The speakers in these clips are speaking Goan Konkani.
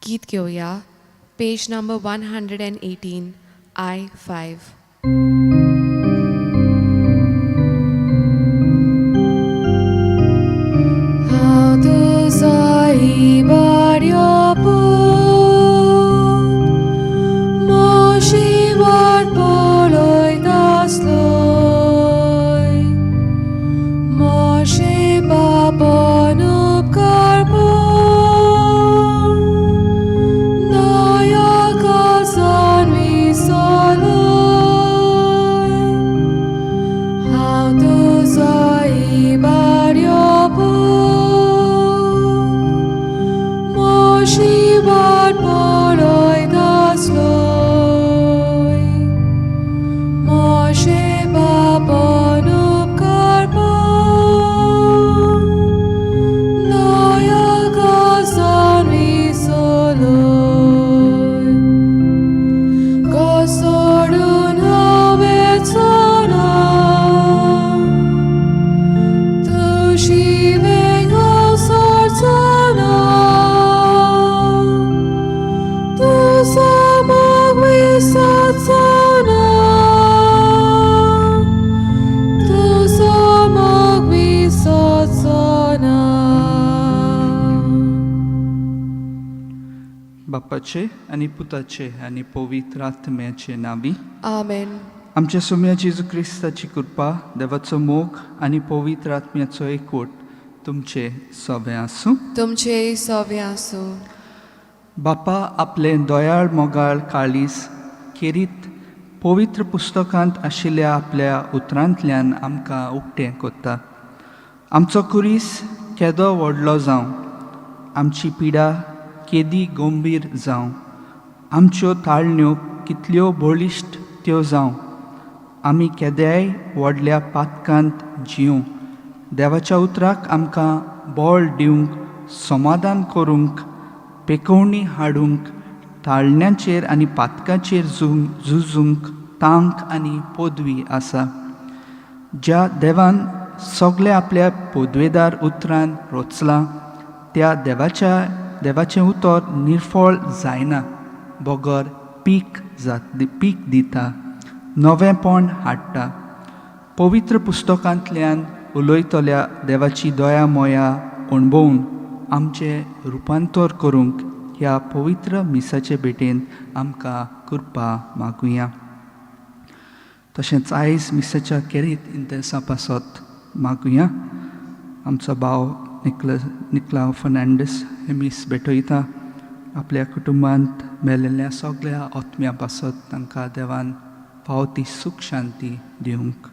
गीत घेवया. Page number 118, I 5. हांव तुजो इबाड्यो पूत, म्हजी वाट पळयतासलोय, म्हजे बापान उपकार पूण दया कासान विसरलोय. हांव तुजो इबाड्यो पूत, म्हजी वाट पळयतासलोय, म्हजे बापान उपकार पूण दया कासान विसरलोय. घसडून हांव वेचना, तुजी वेंग हांव सोडचोना, तुजो मोग विसरचोना, तुजो मोग विसरचोना. बापाचे आनी पुताचे आनी पवित्र आत्म्याचे नांवी. आमेन. आमच्या सोम्या जेजू क्रिस्ताची कृपा, देवाचो मोग आनी पवित्र आत्म्याचो एकवट तुमचे सोबें आसूं. तुमचे सोबें आसूं. बापा आपलें दयाळ मोगाळ काळीस खेरीत पवित्र पुस्तकांत आशिल्ल्या आपल्या उतरांतल्यान आमकां उक्तें करता. आमचो कुरीस केदो व्हडलो जावं, आमची पिडा केदी गंभीर जावं, आमच्यो ताळण्यो कितल्यो बळिश्ट त्यो जावं, आमी केद्याय व्हडल्या पातकांत जिवं, देवाच्या उतराक आमकां बळ दिवंक, समाधान करूंक, पेकोवणी हाडूंक, ताळण्याचेर आनी पातकाचेर झुजूंक तांक आनी पदवी आसा. ज्या देवान सगळें आपल्या पदवेदार उतरान रचलां त्या देवाचें उतर निर्फळ जायना, बगर पीक जात पीक दिता, नवेंपण हाडटा. पवित्र पुस्तकांतल्यान उलयतल्या देवाची दया मोया अणभवून आमचें रुपांतर करूंक ह्या पवित्र मिसाचे भेटेन आमकां कृपा मागुया. तशेंच आयज मिसाच्या केरीत इंतेसां पासत मागुया. आमचो भाव निकलाव फर्नांडीस हे मीस भेटयता. आपल्या कुटुंबांत मेलेल्या सगळ्या आत्म्या पासत तांकां देवान फावो ती सूख शांती दिवंक.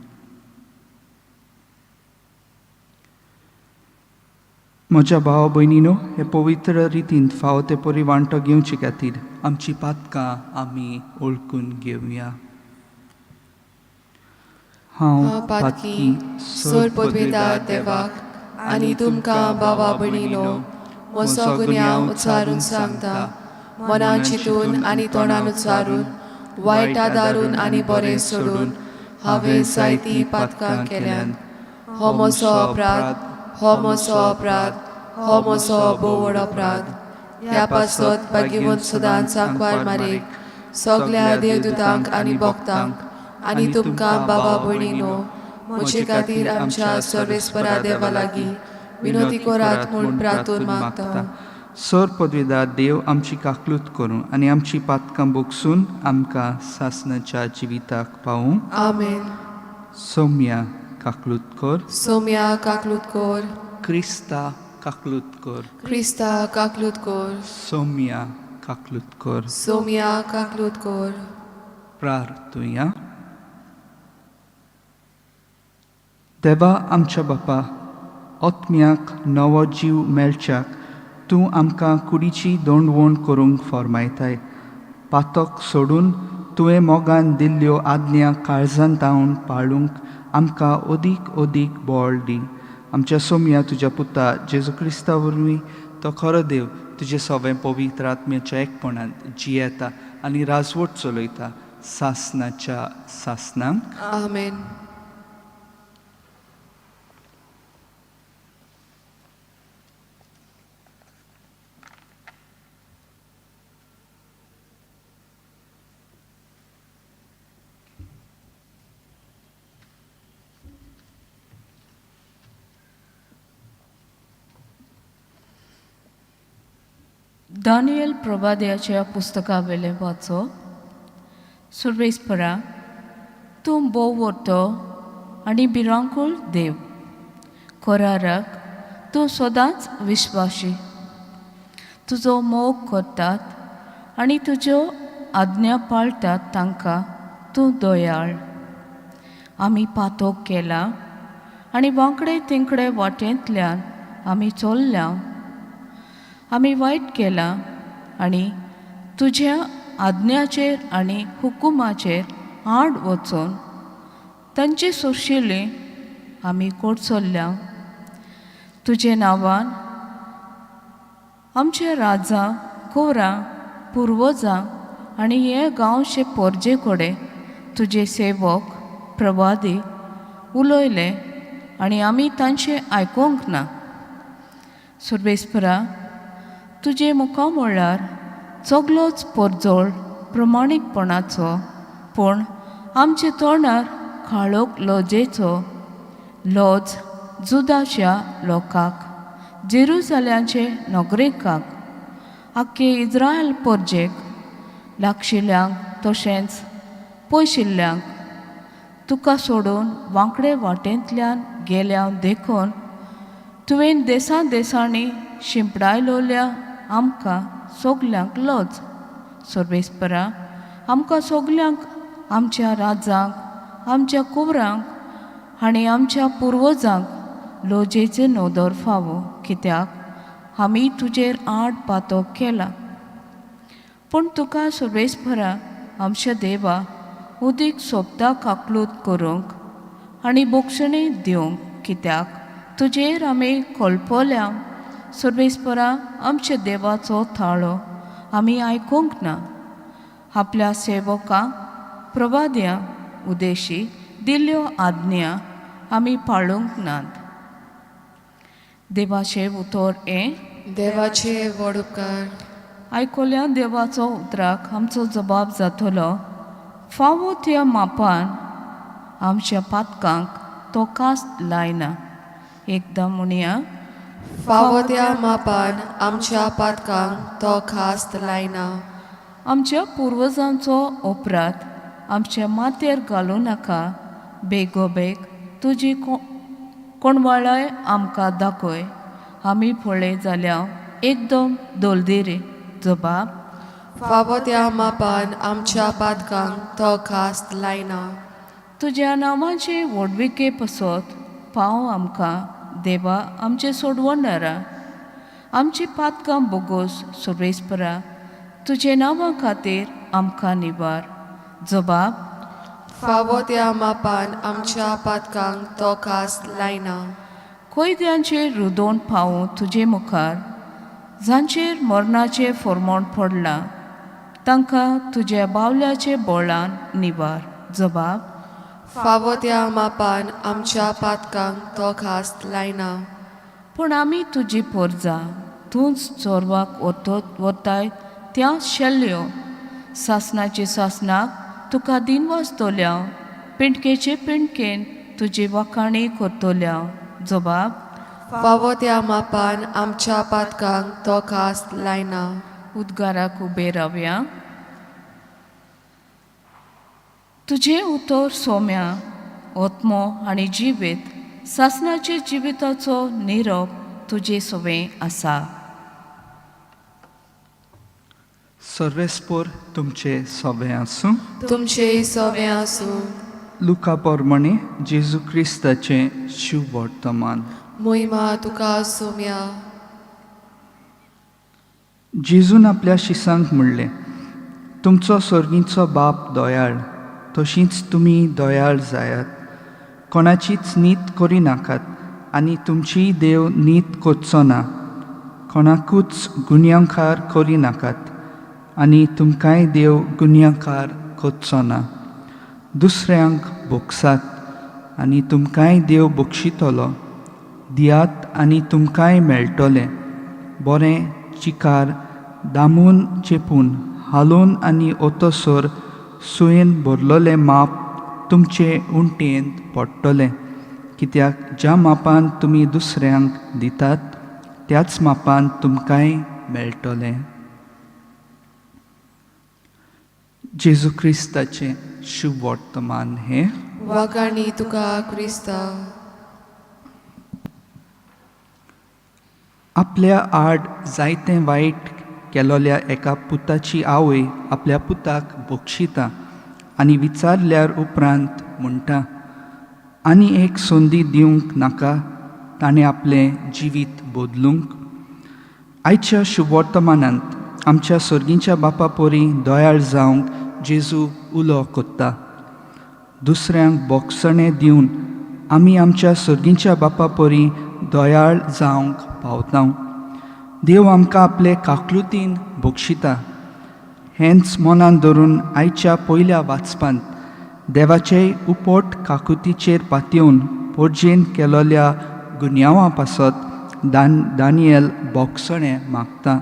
म्हज्या भाव भयणीनो, हे पवित्र रितीन फावो ते परी वांटो घेवचे खातीर आमची पातकां आमी वळखून घेवया. हांव हांव पातकी, सोर पदवेदार देवाक आनी तुमकां भावा भयणीनो म्हजो गुन्यांव उच्चारून सांगता. मनान चिंतून आनी तोंडान उच्चारून, वायट आदारून आनी बरें सोडून हांवें जायतीं पातकां केल्यान. हो म्हजो अपराध, हो म्हजो अपराध, हो म्हजो भोव व्हड अपराध. ह्या पासत भाग्यवंत सदांच सांकवार मारेक, सगल्या देवदूतांक आनी भक्तांक आनी तुमकां बाबा भयणीनो म्हजे खातीर आमच्या सर्वेस्परा देवा लागीं विनोती करात म्हूण प्रार्थून मागता. सर पदवेदार देव आमची काकलूत करूं आनी आमची पातकां बोगसून आमकां सासणाच्या जिविताक पावूं. आमेन. सोम्या काकलूत कर. सोम्या काकलूत कर. क्रिस्ता काकलूत कर. क्रिस्ता काकलूत कर. सोम्या काकलूत कर. सोम्या काकलूत कर. प्रार्थुया. देवा आमच्या बापा, आत्म्याक नवो जीव मेळच्याक तूं आमकां कुडीची दोंडवण करूंक फर्मायताय. पातक सोडून तुवें मोगान दिल्ल्यो आज्ञा काळजान तावन पाळूंक आमकां अदीक अदीक बळ दी. आमच्या सोम्या तुज्या पुता जेजू क्रिस्ता वरवीं तो खरो देव तुजे सवें पवित्र आत्म्याच्या एकपणांत जियेता आनी राजवट चलयता सासनाच्या सासनांक. आमेन. दानियल प्रभाद्याच्या पुस्तका वेलें वाचो. सुर्वेस्परा, तूं भोव व्हडलो आनी भिरांकूळ देव, कराराक तूं सदांच विश्वाशी. तुजो मोग करतात आनी तुज्यो आज्ञा पाळटात तांकां तूं दयाळ. आमी पातोक केला आनी वांकडे तिंकडे वाटेंतल्यान आमी चल्ल्या. आमी वायट केलां आनी तुज्या आज्ञाचेर आनी हुकुमाचेर आड वचून तांची सोशिल्ली आमी कोडसल्ल्या. तुजे नांवान आमच्या राजा कोरां पुर्वजां आनी हे गांवचे पोरजे कडेन तुजे सेवक प्रवादी उलयले आनी आमी तांचें आयकूंक ना. सुर्वेस्परा, तुजे मुखा म्हळ्यार सगलोच परजोळ प्रमाणीकपणाचो, पूण आमचे तोंडार काळोख लजेचो. लज जुदाच्या लोकांक, जेरुजाल्याचे नगरेकाक, आख्खे इज्रायल परजेक, लागशिल्ल्यांक तशेंच पयशिल्ल्यांक, तुका सोडून वांकडे वाटेंतल्यान गेल्या देखून तुवें देसां देसांनी शिंपडायलोल्या आमकां सगल्यांक लज. सर्वेस्परा, आमकां सगल्यांक, आमच्या राजांक, आमच्या कुवरांक आनी आमच्या पुर्वजांक लजेचे नदर फावो, कित्याक आमी तुजेर आड पातोक केला. पूण तुका सर्वेस्परा आमच्या देवा उदीक सोबता काकलूत करूंक आनी बोक्षणी दिवंक, कित्याक तुजेर आमी कोलपोल्या. सर्वेस्परा आमच्या देवाचो थाळो आमी आयकूंक ना. आपल्या सेवकांक प्रवाद्या उदेशी दिल्ल्यो आज्ञा आमी पाळूंक नात. देवाचें उतर हें. देवाचे व्हड उपकार. आयकोल्या देवाचो उतराक आमचो जबाब जातलो. फावो त्या मापान आमच्या पातकांक तो कास्त लायना. एकदां म्हणया. फावो त्या मापान आमच्या पातकांक तो खास्त लायना. आमच्या पुर्वजांचो अपराध आमच्या माथ्यार घालूं नाका. बेगोबेग तुजी कोणवाळाय आमकां दाखय. आमी पळय जाल्यार एकदम दोलदिरी. जबाब. फावो त्या मापान आमच्या पातकांक तो खास्त लायना. तुज्या नांवाचे व्हडविके पसत पाव आमकां देवा आमचे सोडवणारा. आमची पातकां बोगोस सुरेस्परा, तुजे नांवा खातीर आमकां निवार. जबाब. फावो त्या मापान आमच्या पातकांक तो खास्त लायना. कैद्यांचेर रुदोवन पावूं तुजे मुखार. जांचेर मरणाचें फॉर्मोण पडलां तांकां तुज्या बावल्याचे बोळान निवार. जबाब. फावो त्या मापान आमच्या पातकांक तो खास्त लायना. पूण आमी तुजी पोरजा, तूंच चोरवाक वतो वताय त्या शेल्यो. सासणाचे सासणाक तुका दिनवासतल्या, पिंटकेचे पिंटकेन तुजी वाखाणी करतल्या. जबाब. फावो त्या मापान आमच्या पातकांक तो खास्त लायना. उद्गाराक उबे रावया. तुजें उतर सोम्या ओत्मो आनी जिवीत. सासणाचे जिविताचो निरोप तुजे सवें आसा. सर्वेस्पोर तुमचे सगळे आसूं. तुमचे सवें आसूं. लुका पोरमणे जेजू क्रिस्ताचें शुभवर्तमान. मोहिमा तुका सोम्या. जेजून आपल्या शिसांक म्हणलें, तुमचो सर्गीचो बाप दयाळ, तशींच तुमी दयाळ जायात. कोणाचीच नीत करिनाकात आनी तुमचीय देव नीत करचो ना. कोणाकूच गुन्यांवकार करिनाकात आनी तुमकांय देव गुन्यांवकार करचो ना. दुसऱ्यांक भोगसात आनी तुमकांय देव बक्षितलो. दियात आनी तुमकांय मेळटलें. बरें चिकार दामून चेपून हालोवन आनी ओतोसर सुयेन भरलोलें माप तुमचे उंटेंत पडटलें, कित्याक ज्या मापान तुमी दुसऱ्यांक दितात त्याच मापान तुमकांय मेळटलें. जेजू क्रिस्ताचें शुभ वर्तमान हें. वागाणी तुका क्रिस्ता. आपल्या आड जायतें वायट केलोल्या एका पुताची आवय आपल्या पुताक बक्षिता आनी विचारल्यार उपरांत म्हणटा, आनी एक संदी दिवंक नाका ताणें आपलें जिवीत बदलूंक. आयच्या शुभवर्तमानांत आमच्या सर्गीच्या बापा पोरी दयाळ जावंक जेजू उलो कोत्ता. दुसऱ्यांक बोगसणें दिवन आमी आमच्या सर्गीच्या बापा पोरी दयाळ जावंक पावता. देव आमकां आपले काकलुतीन बक्षिता. हेंच मनान धरून आयच्या पयल्या वाचपांत देवाचे उपट काकुतीचेर पातयेवन पोरजेन केलोल्या गुन्यांवा पासत दानियल बोगसणें मागता.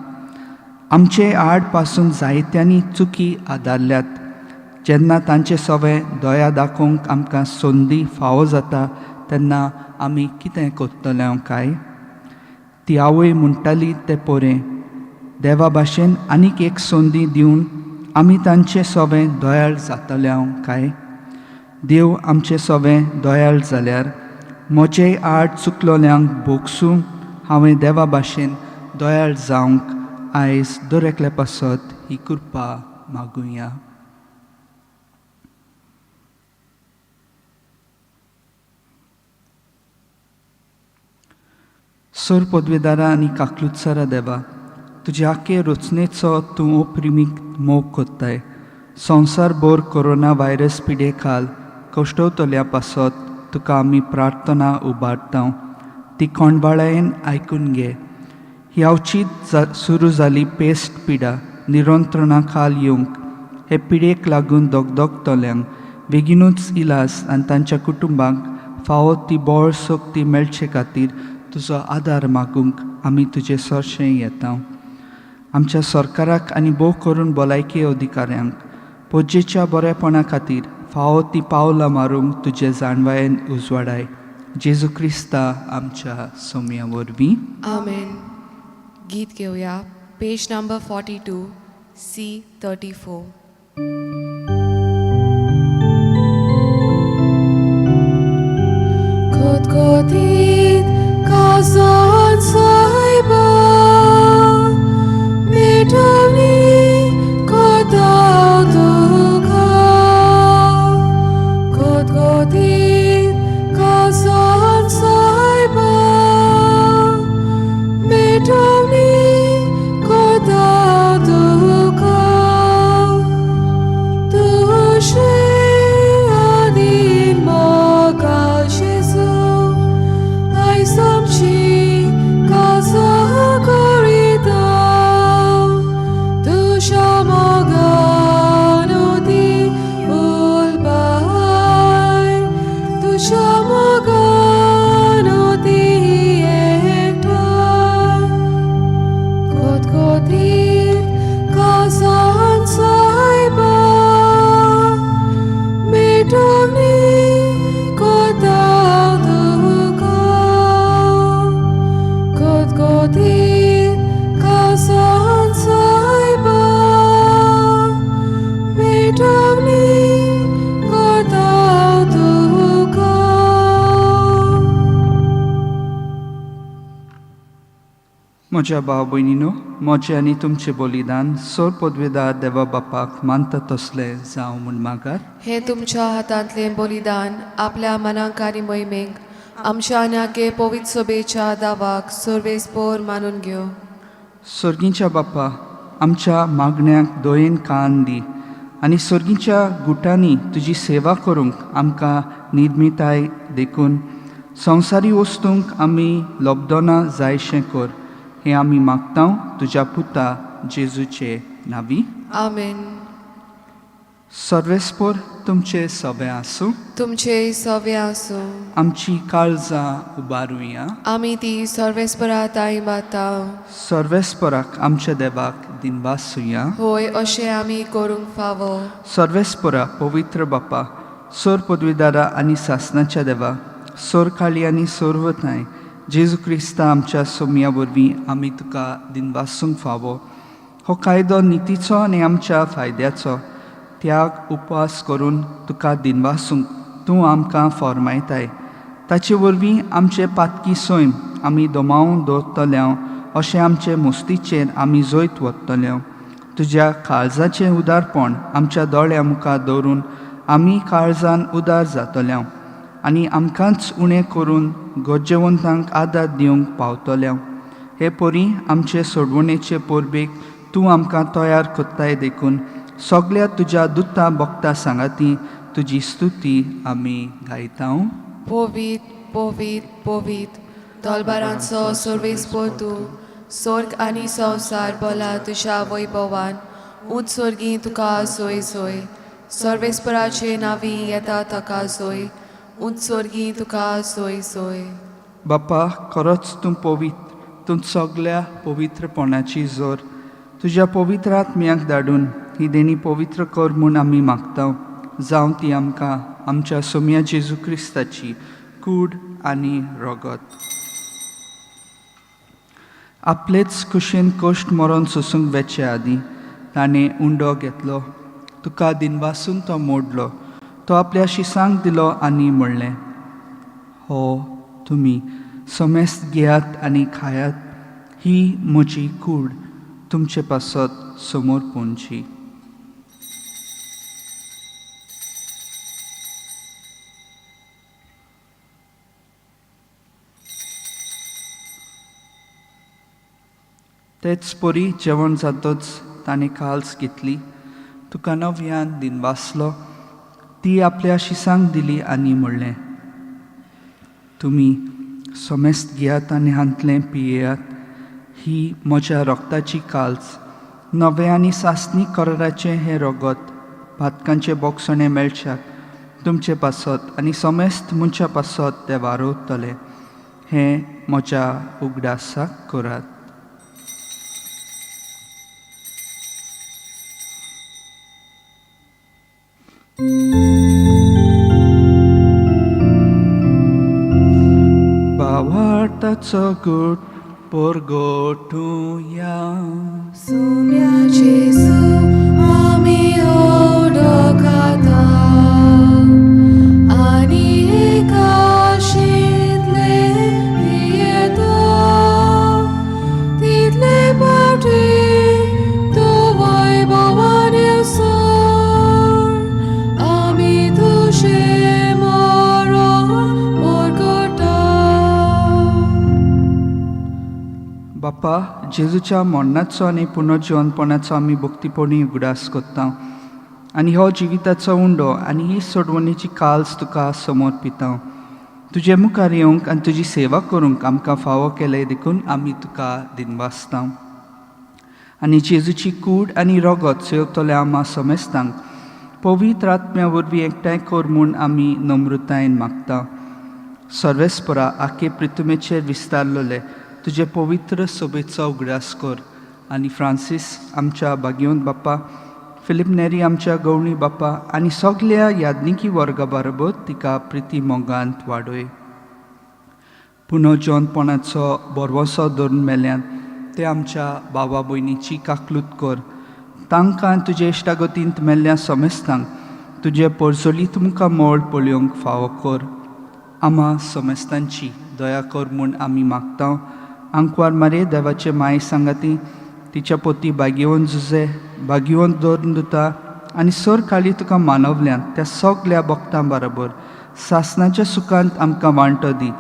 आमचे आड पासून जायत्यांनी चुकी आदारल्यात. जेन्ना तांचे सवे दया दाखोवंक आमकां संदी फावो जाता तेन्ना आमी कितें करतले काय? ती आवय म्हणटाली तें पोरें देवा भाशेन आनीक एक संदी दिवन आमी तांचे सवे दयाळ जातले काय? देव आमचे सवे दयाळ जाल्यार म्हजे आड चुकलोल्यांक भोगसून हांवें देवा भाशेन दयाळ जावंक आयज दर एकल्या पासत ही कृपा मागुया. सर पदवेदारा आनी काकलुत्सरा देवा, तुज्या आखे रचनेचो तूं ओप्रिमीक मोग कोत्ताय. संवसार भर कोरोना व्हायरस पिडे खाल कश्टवतल्या पासत तुका आमी प्रार्थना उबारता. ती कोंडबाळायेन आयकून घे. ही अवचीत सुरू जाली पेस्ट पिडा निरंत्रणा खाल येवंक हे पिडेक लागून दगदगतल्यांक बेगीनूच इलाज आनी तांच्या कुटुंबांक फावो ती बळ शक्ती मेळचे खातीर तुजो आदार मागूंक आमी तुजे सरशें येता. आमच्या सरकाराक आनी भोव करून भलायकी अधिकाऱ्यांक पोजेच्या बरेपणा खातीर फावो ती पावलां मारूंक तुजे जाणवायेन उजवाडाय. जेजू क्रिस्ता आमच्या सोम्या वरवीं. आमेन. गीत घेवया पेज नंबर 42 C34. खतखतीत कासान सायबा मिटवणी कोता तुका. खतखतीत कासान सायबा मिटवणी कोता तुका. तुजे आदीन मोगा जेजू आयज आमची कासा करिता. तुज्या मोगान ती उलबाय, तुज्या मोगान ती एकठांय. खतखतीत कासान सायबा मिटवणी कोता तुका. खतखतीत कासान सायबा मिटवणी कोता तुका. म्हज्या भाव भयणीनो, म्हजें आनी तुमचें बलिदान सोर पदवेदार देवा बापाक मानता तसलें जावं म्हूण मागात. हे तुमच्या हातांतलें बलिदान आपल्या मनाक आनी मोहिमेक आमच्या आन्याके पवित्र सभेच्या दावाक सर्वेस्पोर मानून घेव. सर्गीच्या बापा, आमच्या मागण्याक दयेन कान दी आनी सर्गीच्या गुटांनी तुजी सेवा करूंक आमकां निर्मिताय देखून संवसारी वस्तूंक आमी लब्दना जायशें कर. हें आमी मागता तुज्या पुता जेजूचे नांवी. आमेन. सर्वेस्पोर तुमचे सभे आसूं. तुमचे सवे आसूं. आमची काळजां उबारुया. आमी ती सर्वेस्परा ताई माता. सर्वेस्पराक आमच्या देवाक दिनवासुया. होय, अशें आमी करूंक फावो. सर्वेस्परा पवित्र बापा, सोर पदवीदारा आनी सासनाच्या देवा, सोर काळी आनी सोरवताय जेजू क्रिस्ता आमच्या सोमया वरवीं आमी तुका दिनवासूंक फावो. हो कायदो नितीचो आनी आमच्या फायद्याचो. त्याग उपवास करून तुका दिनवासूंक तूं आमकां फॉर्मायताय. ताचे वरवीं आमचे पातकी सैम आमी दमावन दवरतले अशें आमचे मुस्तीचेर आमी जैत वतले. तुज्या काळजाचें उदारपण आमच्या दोळ्या मुखार दवरून आमी काळजान उदार जातले आनी आमकांच उणें करून गरजेवंतांक आदार दिवंक पावतले. हे परी आमचे सोडवणेचे परबेक तूं आमकां तयार करताय देखून सगळ्या तुज्या दुतां भक्तां सांगाती तुजी स्तुती आमी गायता. पोवीत पोवीत पोवीत तलबारांचो सर्वेस्पोर तूं स्वर्ग आनी संवसार बोला तुज्या वैभवान. उंच स्वर्गी तुका सोय सोय, सर्वेस्पराचे नावी येता ताका सोय, उंच स्वर्गी तुका सोय सोय. बापा खरोच तूं पवित्र, तूं सगल्या पवित्रपणाची जोर. तुज्या पवित्र आत्म्याक धाडून ही देणी पवित्र कर म्हूण आमी मागता. जावं ती आमकां आमच्या सोम्या जेजू क्रिस्ताची कूड आनी रगत. आपलेच कुशीन कश्ट मरण सोसूंक वेचे आदीं ताणें उंडो घेतलो, तुका दिनवासून तो मोडलो, तो आपल्या शिसांक दिलो आनी म्हणलें, हो तुमी समेस्त घेयात आनी खायात, ही म्हजी कूड तुमचे पासत समोर पोंची. तेच परी जेवण जातच ताणें काल्स घेतली, तुका नव्यान दिनवासलो, ती आपल्या शिसांक दिली आनी म्हणलें, तुमी समेस्त घेयात आनी हांतलें पियेयात, ही म्हज्या रक्ताची काल्स, नवें आनी सासणी कराराचें हें रगत पातकांचें बोगसणें मेळच्याक तुमचे पासत आनी समेस्त मनशा पासत तें वारवतलें. हें म्हज्या उगडासाक करात. भावार्थाचो गूट परगटुया. सुम्या जेजू आमी ओडोकाता आनी एकाशितले पियेता, तितले पावटी तो वैभवान येवसर आमी तुजें मरण परगटा. बापा, जेजूच्या मरणाचो आनी पुनर्जिवनपणाचो आमी भक्तीपणी उगडास करता आनी हो जिविताचो उंडो आनी ही सोडवणेची काल्स तुका समर्पिता. तुजे मुखार येवंक आनी तुजी सेवा करूंक आमकां फावो केलें देखून आमी तुका दिनवासता. आनी जेजूची कूड आनी रगत सेवतल्या आमा समेस्तांक पवित्र आत्म्या वरवीं एकठांय कर म्हूण आमी नम्रतायेन मागता. सर्वेस्परा आखे प्रितुमेचेर विस्तारलेले तुजे पवित्र सोबेचो उगडास कर आनी फ्रांसीस आमच्या भाग्यवंत बाप्पा, फिलीप नेरी आमच्या गवळी बाप्पा आनी सगल्या याज्ञिकी वर्गा बरोबर तिका प्रिती मोगांत वाडय. पुनर्जिवनपणाचो भरवंसो धरून मेल्यान ते आमच्या बाबा भयणीची काकलूत कर. तांकां तुजे इश्टागतींत मेल्ल्या समेस्तांक तुजे परजोलीत मुखार मोळ पळोवंक फावो कर. आमा समेस्तांची दया कर म्हूण आमी मागता. आंकवार मारे देवाचे माये सांगाती तिच्या पोती भाग्यवंत जुजे भाग्यवंत दवरून दिता आनी सर काळी तुका मानवल्यान त्या सगल्या भक्तां बरोबर सासणाच्या सुखांत आमकां वांटो दी.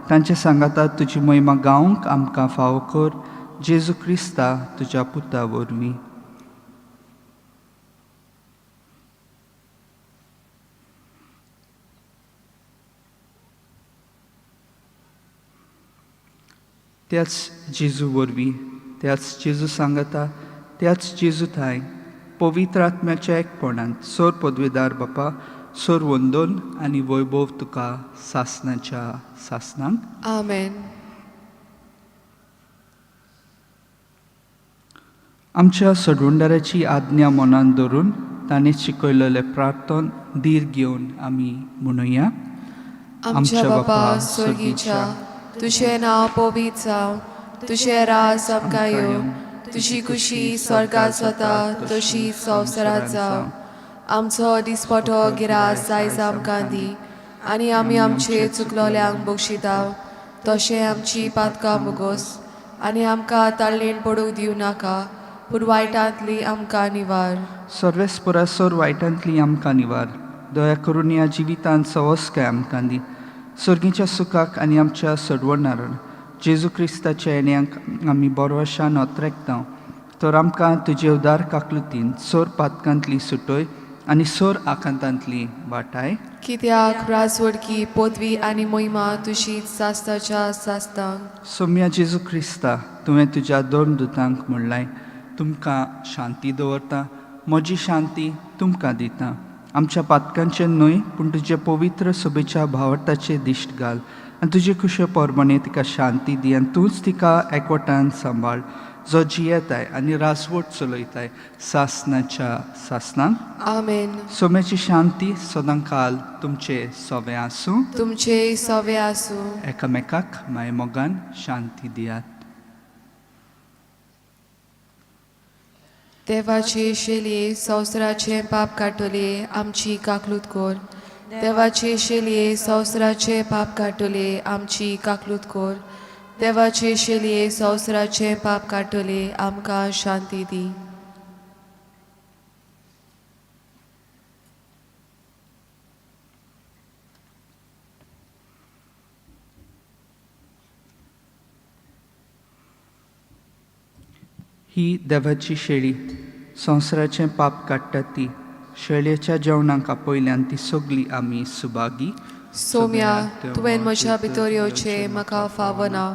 तांचे सांगाता तुजी महिमा गावंक आमकां फावो कर. जेजू क्रिस्ता तुज्या पुता वरवीं. त्याच जेजू वरवीं, त्याच जेजू सांगाता, त्याच जेजू थांय पवित्र आत्म्याच्या एकपणांत सोर पदवेदार बापा, सोर वंदन आनी वैभव तुका सासणाच्या सासणांक. आमेन. आमच्या सोडवणदाराची आज्ञा मनान धरून ताणें शिकयलेलें प्रार्थन धीर घेवन आमी म्हणुया. आमच्या बापा स्वर्गीच्या, तुजें नांव पवित्र जावं, तुजें राज आमकां येवं, तुजी खुशी स्वर्गात जाता तशी संवसारांत जावं. आमचो दिसपटो गिरास जायज आमकां दी आनी आमी आमचे चुकलोल्यांक बक्षिता तशें आमची पातकां बोगोस आनी आमकां ताळेण पडूंक दिवं नाका पूण वायटांतली आमकां निवार. सर्वेस्परा सोर वायटांतली आमकां निवार. दया करून ह्या जिवितांत सवस्काय आमकां दी. सर्गीच्या सुखाक आनी आमच्या सडवणार जेजू क्रिस्ताच्या येण्याक आमी बरवशान अत्रेकता तर आमकां तुजे उदार काकलुतीन सोर पातकांतली सुटय आनी सोर आकांतांतली वाटाय. कित्याक राजवडकी पदवी आनी मोहिमा तुशीच सास्ताच्या सास्तांक. सोम्या जेजू क्रिस्ता, तुवें तुज्या दोन दुतांक म्हणलाय, तुमकां शांती दवरता, म्हजी शांती तुमकां दिता. आमच्या पातकांचें न्हय पूण तुजे पवित्र सभेच्या भावार्थाचे दिश्ट घाल आनी तुजे खुशे परमाणे तिका शांती दी आनी तूंच तिका एकवटान सांबाळ, जो जियेताय आनी राजवट चलयताय सासनाच्या सासनाक. आमेन. सोम्याची शांती सदांकाल तुमचे सोवे आसूं. तुमचे सोवे आसूं. एकामेकाक मायमोगान शांती दियात. देवाचे शेलये संवसाराचें पाप काडटले आमची काकलूत कोर. देवाचे शेलये संवसाराचें पाप काडटले आमची काकलूत कोर. देवाचे शेलये संवसाराचें पाप काडटले आमकां शांती दी. ही देवाची शेळी संवसाराचें पाप काडटा ती शेळयेच्या जेवणाक आपयल्यान ती सगळी आमी सुभागी. सोम्या, तुवें म्हज्या भितर येवचें म्हाका फावना,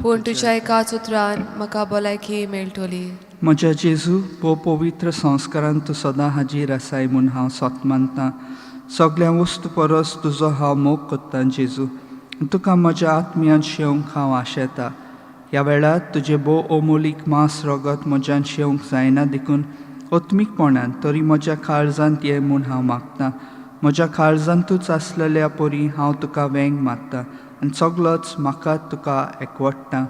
पूण तुज्या एकाच उतरान म्हाका भलायकी मेळटली. म्हज्या जेजू, भोव पवित्र संस्कारान तूं सदां हाजीर आसाय म्हूण हांव सोत मानतां. सगळ्या वस्तू परस तुजो हांव मोग कोत्तां जेजू, तुका म्हज्या आत्म्यान शेवंक हांव आशेता. ह्या वेळार तुजें भोव अमोलीक मांस रगत म्हज्यान शेवंक जायना देखून आत्मीकपणान तरी म्हज्या काळजांत ये म्हूण हांव मागतां. म्हज्या काळजांतूच आसलेल्या परी हांव तुका वेंग मारता आनी सगलोच म्हाका तुका एकवटता.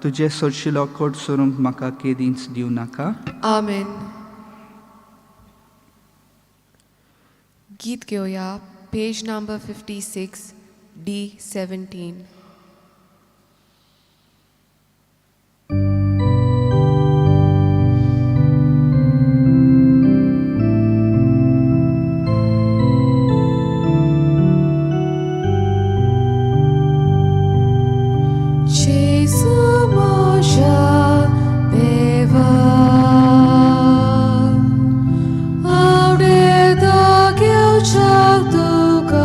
तुजें सरशिलो कोट सरूंक म्हाका केदींच दिवं नाका. आमेन. गीत घेवया पेज नंबर 56 D17. Jesu म्हज्या देवा, आवडेता घेवच्याक तुका.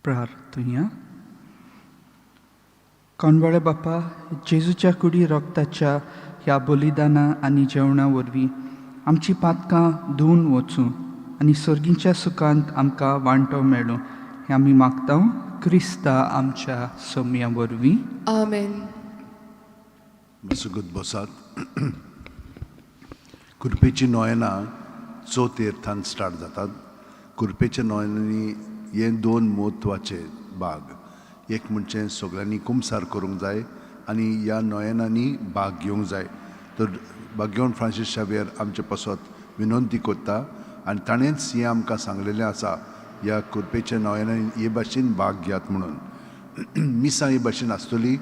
प्रार्थुया. कोणवाळे बापा, जेजूच्या कुडी रक्ताच्या ह्या बलिदाना आनी जेवणा वरवीं आमची पातकां धुवन वचूं आनी सर्गीच्या सुखांत आमकां वांटो मेळूं, हें आमी मागता क्रिस्ता आमच्या सोम्या वरवीं. आमेन. मातसो बसात. कुरपेची नोयनां चवथेर थावन स्टार्ट जातात. कुरपेच्या नोयनांनी हे दोन म्हत्वाचे भाग. एक म्हणजे सगळ्यांनी कुमसार करूंक जाय आनी ह्या नोयनांनी भाग घेवंक जाय. तर भाग्यवंत फ्रांसीस शावियर आमचे पासत विनंती करता आनी ताणेंच हें आमकां सांगलेलें आसा, ह्या कुरपेच्या नोयनांनी हे भाशेन भाग घेयात म्हणून. मिसां हे भाशेन आसतली: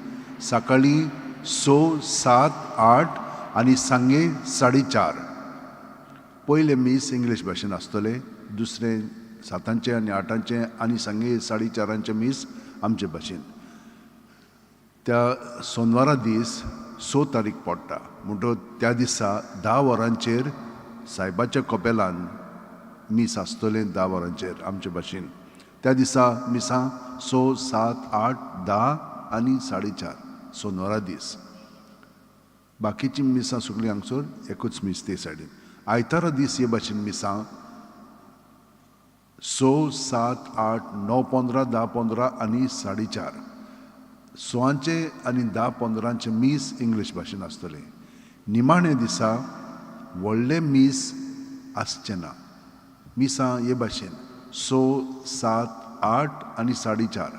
सकाळीं 6, 7, 8 आनी सांगे 4:30. पयलें मीस इंग्लीश भाशेन आसतलें, दुसरें 7आंचें आनी 8आंचें आनी सांगे 4:30आंचें मीस आमचे भाशेन. त्या सोनवारा दीस 6 तारीख पडटा म्हणटकच त्या दिसा 10 वरांचेर सायबाच्या कपेलान मीस आसतलें, 10 वरांचेर आमचे भाशेन. त्या दिसा मिसां 6, 7, 8, 10 आनी 4:30 सोनवारा दीस. बाकीची मिसां सगळीं हांगसर एकूच मीस ते सायडीन. आयतारा दीस हे भाशेन मिसां: 6, 7, 8, 9:15, 10:15 आनी 4:30. 6आंचे आनी 10:15आंचे मीस इंग्लीश भाशेन आसतलें. निमाणे दिसा व्हडलें मीस आसचें ना. मिसां हे भाशेन: 6, 7, 8 आनी 4:30.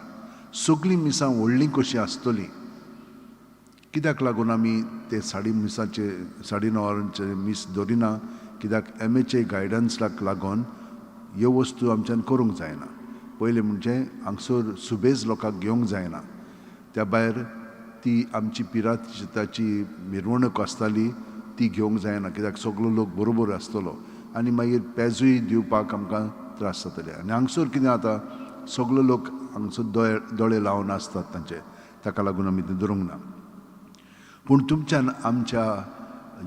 सगळीं मिसां व्हडलीं कशीं आसतलीं. कित्याक लागून आमी ते साडी मिसाचे 9:30 वरांचे मीस दवरिना? कित्याक एमएचए गायडन्साक लागून ह्यो वस्तू आमच्यान करूंक जायना. पयलें म्हणजे हांगसर सुबेज लोकांक घेवंक जायना. त्या भायर ती आमची पिराताची मिरवणूक आसताली, ती घेवंक जायना, कित्याक सगलो लोक बरोबर आसतलो आनी मागीर पेजूय दिवपाक आमकां त्रास जातले. आनी हांगसर कितें जाता, सगलो लोक हांगसर दोळे दोळे लावन आसतात तांचे. ताका लागून आमी तें धरूंक ना. पूण तुमच्यान आमच्या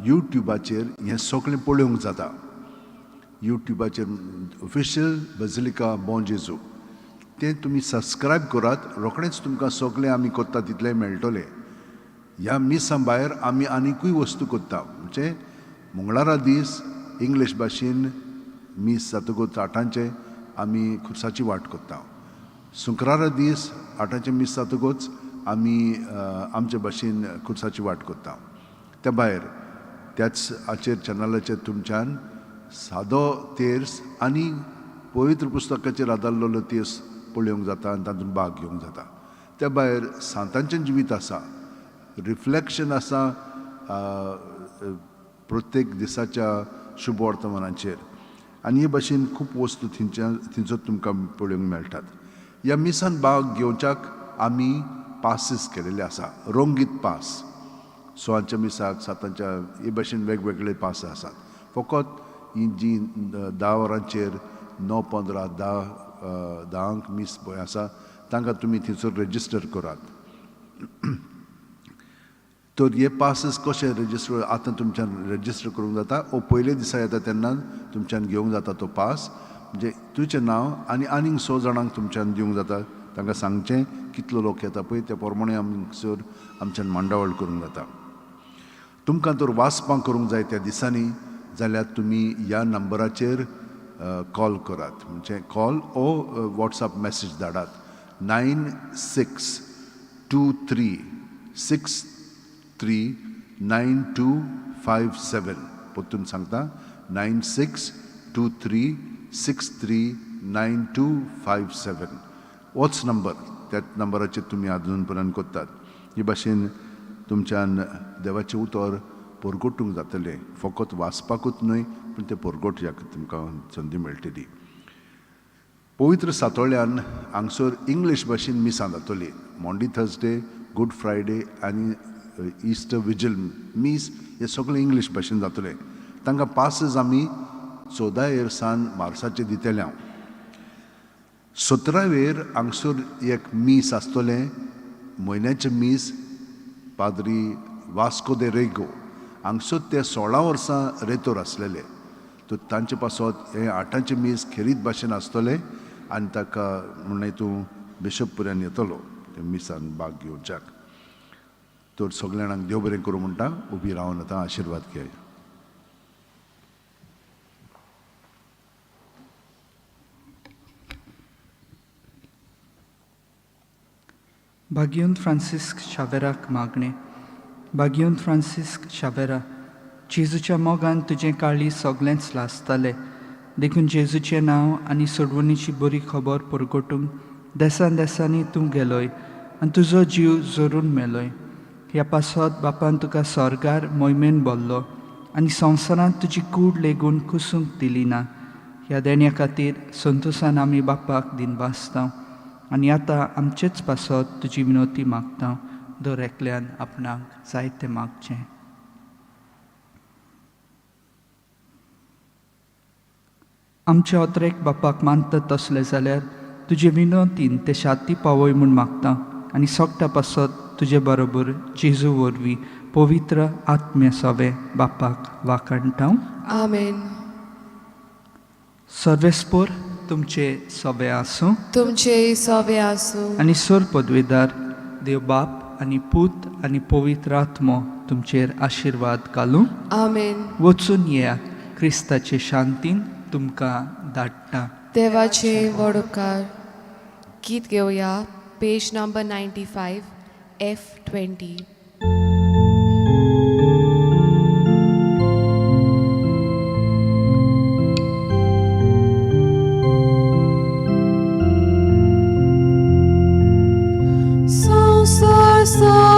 युट्युबाचेर हें सगळें पळोवंक जाता. युट्युबाचेर ऑफिशियल बझलिका बॉं जेजू तें तुमी सबस्क्रायब करात, रोखडेंच तुमकां सगळें आमी करता तितलें मेळटलें. ह्या मिसां भायर आमी आनिकूय वस्तू करता. म्हणजे मंगळारा दीस इंग्लीश भाशेन मीस जातकूच 8आंचें आमी खुर्साची वाट करता. शुक्रारा दीस 8आंचें मीस जातकूच आमी आमचे भाशेन खुर्साची वाट करता. त्या भायर त्याच हाचेर चॅनलाचेर तुमच्यान सादो तेर्स आनी पवित्र पुस्तकाचेर आदारलेलो तेर्स पळोवंक जाता आनी तातूंत भाग घेवंक जाता. त्या भायर सांतांचें जिवीत आसा, रिफ्लेक्शन आसा प्रत्येक दिसाच्या शुभवर्तमानाचेर आनी हे भाशेन खूब वस्तू थंयच्या थंयचो तुमकां पळोवंक मेळटात. ह्या मिसान भाग घेवच्याक आमी पासीस केलेले आसा, रंगीत पास. 6आंच्या मिसाक, 7आंच्या, हे भाशेन वेगवेगळे पास आसात. फकत ही जी 10 वरांचेर, 9:15, 10, 10आंक मीस पळय आसा, तांकां तुमी थंयसर रेजिस्टर करात. तर हे पासीस कशे रेजिस्टर, आतां तुमच्यान रेजिस्टर करूंक जाता ओ पयले दिसा येता तेन्ना तुमच्यान घेवंक जाता तो पास. म्हणजे तुजें नांव आनी आनीक 6 जाणांक तुमच्यान दिवंक जाता. तांकां सांगचें, कितलो लोक येता पळय त्या प्रमाणे हांगसर आमच्यान मांडावळ करूंक जाता. तुमकां तर वाचपां करूंक जाय त्या दिसांनी जाल्यार तुमी ह्या नंबराचेर कॉल करात, म्हणजे कॉल ओ वॉट्सएप मॅसेज धाडात: 9623639257. परतून सांगता, 9623639257 होच नंबर. त्याच नंबराचेर तुमी आजून पर्यंत करतात. हे भाशेन तुमच्यान देवाचें उतर परगटूंक जातलें. फकत वाचपाकूच न्हय, पूण तें परगटयाक तुमकां संदी मेळटली. पवित्र सातोळ्यान हांगसर इंग्लीश भाशेन मिसां जातली. मॉन्डी थर्सडे, गूड फ्रायडे आनी इस्टर विजील मीस हे सगळे इंग्लीश भाशेन जातले. तांकां पासीस आमी 14 इयर्सान मार्साचे दितले हांव. 17वेर हांगसर एक मीस आसतलें, म्हयन्याचें मीस. पाद्री वास्को दे रेगो हांगसर ते 16 वर्सां रेतोर आसलेले, तर तांचे पासत हें 8आंचें मीस खेरीत भाशेन आसतलें आनी ताका म्हणलें तूं बिशप पर्यंत येतलो मिसान भाग घेवच्याक. तर सगळ्या जाणांक देव बरें करूं म्हणटा. उबी रावन आतां आशिर्वाद घेया. भाग्यवंत फ्रांसिस्क शावेराक मागणें. भाग्यवंत फ्रांसिस्क शावेरा, जेजूच्या मोगान तुजें काळीज सगळेंच लासतालें, देखून जेजूचें नांव आनी सोडवणीची बरी खबर परगटूंक देसान देसांनी तूं गेलोय आनी तुजो जीव जोरून मेलोय. ह्या पासत बापान तुका स्वर्गार मोहिमेन भरलो आनी संवसारांत तुजी कूड लेगून कुसूंक दिली ना. ह्या देण्या खातीर संतोसान आमी बापाक दिनवासता आनी आतां आमचेच पासत तुजी विनवती मागता. दर एकल्यान आपणाक जायतें मागचें. आमच्या अत्रेक बापाक मानता तसलें जाल्यार तुजे विनवतीन ते शाती पावय म्हूण मागता आनी सगटा पासत तुजे बरोबर जेजू वरवीं पवित्र आत्म्या सवे बापाक वाखाणटा. आमेन. सर्वेस्पोर तुमचे सवे आसूं, तुमचे सोवे आसूं. आनी सोर पदवेदार देव बाप आनी पूत आनी पवित्र आत्मो तुमचेर आशिर्वाद घालूं. आमेन. वचून येयात, क्रिस्ताचे शांतीन तुमकां धाडटा. देवाचे व्हड उपकार. गीत घेवया पेज नंबर 95 F20. संसार